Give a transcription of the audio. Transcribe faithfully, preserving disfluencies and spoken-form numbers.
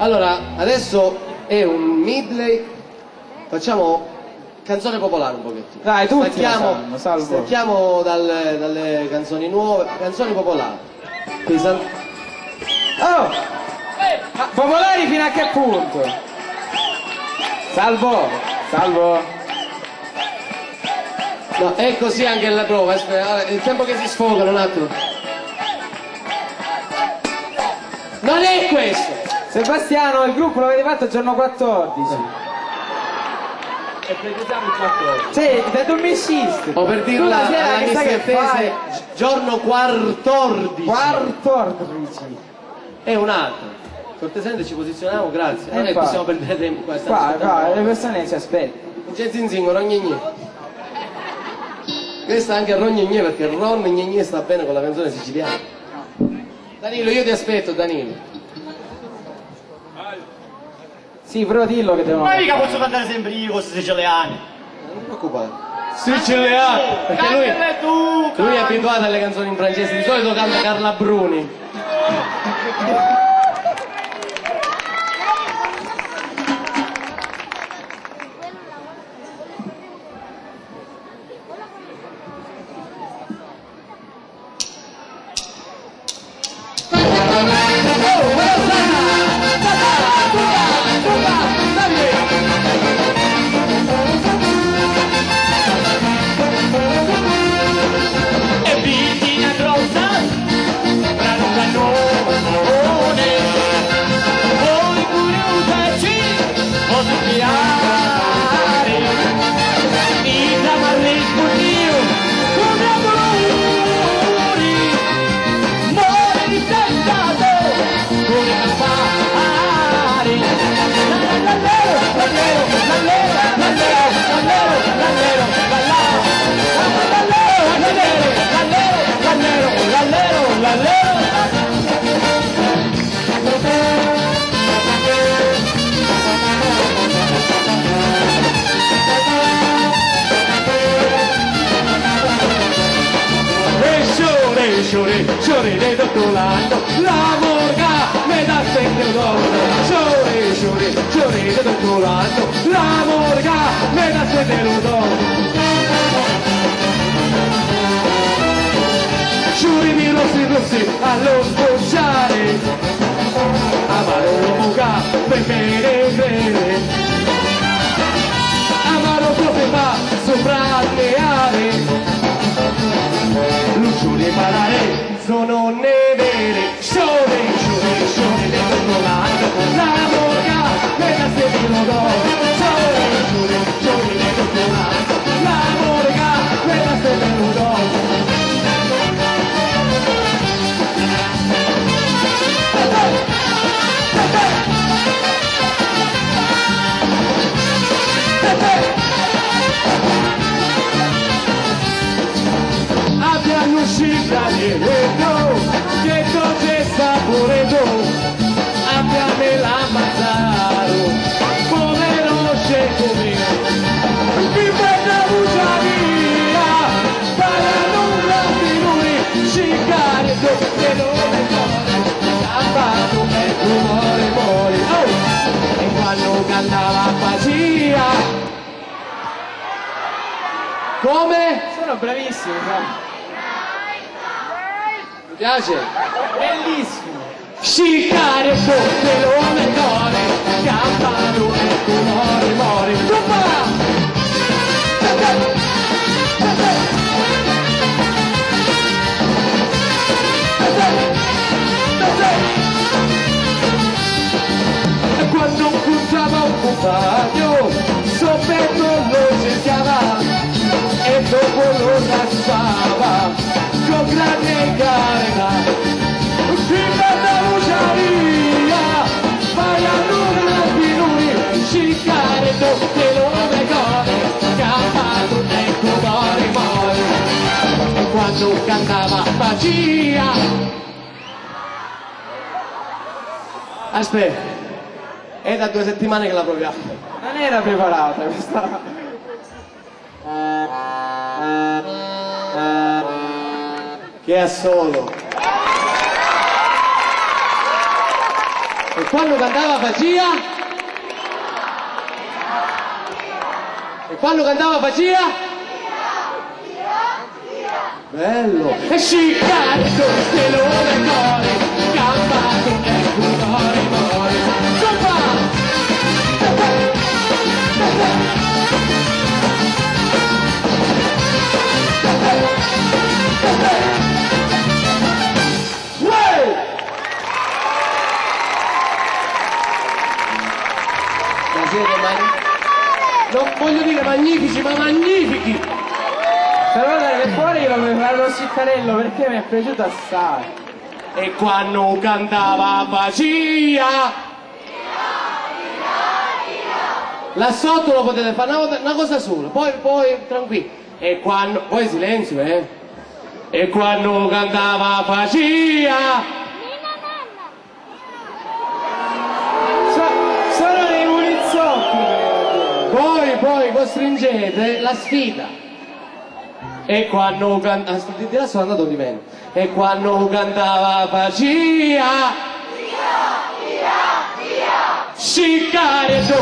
Allora, adesso è un medley. Facciamo canzone popolare un pochettino. Dai, tutti la Stacchiamo, sanno, salvo. Stacchiamo dalle, dalle canzoni nuove, canzoni popolari. Pesan- Oh! Ma popolari fino a che punto? Salvo! Salvo! No, è così anche la prova, aspetta, allora, il tempo che si sfogano un attimo. Non è questo! Sebastiano, il gruppo l'avete fatto il giorno quattordici. E precisavi il quattordici. Cioè, da dove usciste? O per dirla alla mischiettese, gi- giorno quattordici. Quattordici. E un altro. Cortesemente ci posizioniamo, grazie. Non è che possiamo perdere tempo qua. Qua, qua, le persone ci aspettano. Non c'è zinzingo, non gnè gnè. Questa anche a Ron Gnegnè, perché Ron Gnegnè sta bene con la canzone siciliana. Danilo, io ti aspetto, Danilo. Sì, però dillo che devono... Ma mica posso cantare sempre io con sti siciliani. Non ti preoccupare. Siciliani, perché lui, lui è abituato alle canzoni in francese, di solito canta Carla Bruni. E Virgina Grossa, tra lu cannone, voi pure u taci, o spiari, i tamarri sputiu, un amuri, mori sentato, pure campari. E sciuri, sciuri, sciuri di tuttu l'annu, la murga mi dà sempri lu donu. Sciuri, sciuri, sciuri di tuttu l'annu, la murga mi dà sempri lu donu. Sciuri di rossi, rossi, a lu sbucciari. Amaro lu muca pe me ne crede. Amaro cose fa supra le ali. Lu sciuri parlare sono neveri. Sciuri, sciuri, sciuri de tuttu l'annu. La morga me la se mi lo do. Sciuri, sciuri, sciuri de tuttu l'annu. La morga me la se mi lo do. Abbiamo uscita di vetro, che dolce sapore tu, abbiamo la mazzaro, povero scecco mio, mi prende la bugiaria. Paranu un rapinuri, sciccari, dottoru, campanu e tu mori, mori. Oh! E quannu cantava facìa. Come? Sono bravissimo, sa. Mi piace. Bellissimo. Sciccari tutti l'omi cori, campanu e tu mori, mori. Zuppa! E quannu ncuntrava un cumpagnu, subbitu lu circhiava e dopu lu lassava. Con grande carità, fino alla bugiaria, fai allora finuri, sciccari tutti lu me cori, campatu e cu mori mori. E quannu cantava facìa. Aspetta, è da due settimane che la proviamo. Non era preparata questa. Che assolo! E quannu cantava facìa? E quannu cantava facìa? Bellu! E sciccarittu, che lu decori, campatu e pudori mori. Zuppa! Uè! Ma siete magn-, non voglio dire magnifici, ma magnifichi! Salvatore, per favore, io mi parlo sciccarello perché mi è piaciuto assai. E quannu cantava facìa. Là sotto lo potete fare una, una cosa sola, poi, poi tranquillo. E quannu, poi silenzio, eh. E quannu cantava facìa. So-, sono dei poliziotti. Voi, voi costringete la sfida. E quannu can-, ah, sto di, di là sono andato di meno. E quannu cantava facìa. Sciccarittu,